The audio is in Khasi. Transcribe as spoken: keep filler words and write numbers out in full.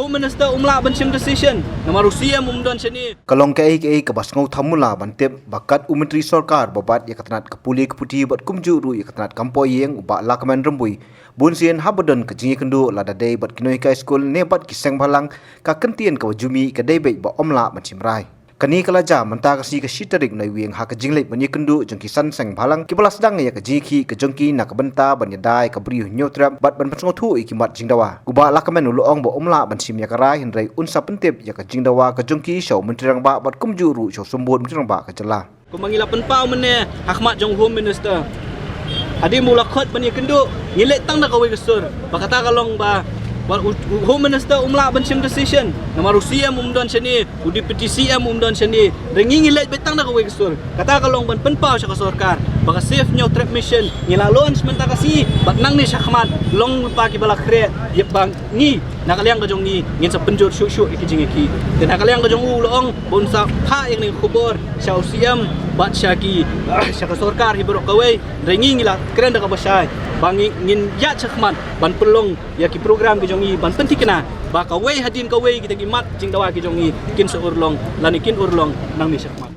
Minister um lah ban shim decision namar u C M um don shane. Ka long kaei kaei kaba sngewthuh mula ban tip ba kat u Myntri Sorkar ba bat ïa ka tnat ka pule ka puthi bad kumjuh ruh ïa ka tnat kam poi ïing u Bah Lahkmen Rymbui, bun sien haba don ka jingïakynduh lada dei bad ki nonghikai skul ne bad ki seng bhalang, ka kyntien kaba ju mih ka dei beit ba um lah ban shim rai. Kane ka la jia mynta ka sngi ka shi tarik Naiwieng ha ka jingleit ban ïakynduh jong ki san seng bhalang kiba la sdang ïa ka jingïakhih ka jong ki na ka bynta ban ïada ïa ka briew Hynñiewtrep bad ban pynsngewthuh ïa ki mat jingdawa. U Bah Lahkmen u la ong ba um lah ban shim ïa ka rai hynrei un sa pyntip ïa ka jingdawa ka jong ki sha u Myntri Rangbah bad kumjuh ruh sha u Symbud Myntri Rangbah ka jylla. Kumba ngi la pynpaw mynne ha khmat jong u Home Minister, hadien ba u la khot ban ïakynduh, ngi leit tang da kawei ka sur ba kata ka long ba, ba u, u Home Minister um lah ban shim decision namar u C M um don shane, u Deputy C M um don shane. Hynrei ngi, ngi leit beit tang da kawei ka sur, kata ka long ban pynpaw sha ka sorkar ba ka Save Hynñiewtrep Mission ngi la launch mynta ka sngi bad nangne shakhmat long lypa kiba la khreh, ïa ba ngi na ka liang ka jong ngi ngin sa pynjur shuh shuh ïa ki jingïakhih. Te na ka liang ka jong u la ong ba un sa phah ïa kane ka khubor sha u C M bad sha ki, sha ka sorkar hi baroh kawei. Hynrei ngi, ngi la kren da kaba shai ba ngi, ngin ïaid shakhmat ban pynlong ïa ki program ki jong ngi ban pynthikna ba kawei hadien kawei kita ki mat jingdawa ki jong ngi kin sa urlong lane kin urlong nangne shakhmat.